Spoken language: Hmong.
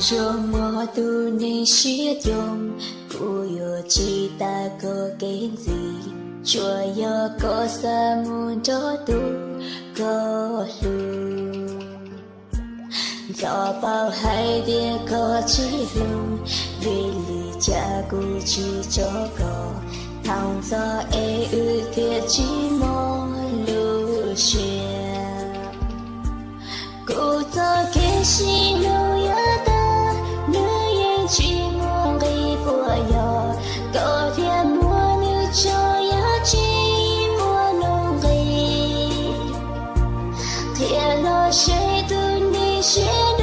Tsuas muaj tus neeg siab coob, kuv yuav tsis tas koj kev ntxiv. Tsuas yog koj xav mus nrog tus koj hlub. Ntxov paub hais tias koj tsis hlub, vim li cas kuv tsis tso koj. Thaum ntxov es wb thiaj tsis mob lub siab. Kuv txoj kev sib hlub yuav tag, nws yeej tsis muaj nqis puas yog. Koj thiaj muab nws tso, yog tsis muaj nuj nqis. Qhia los seb tus neeg siab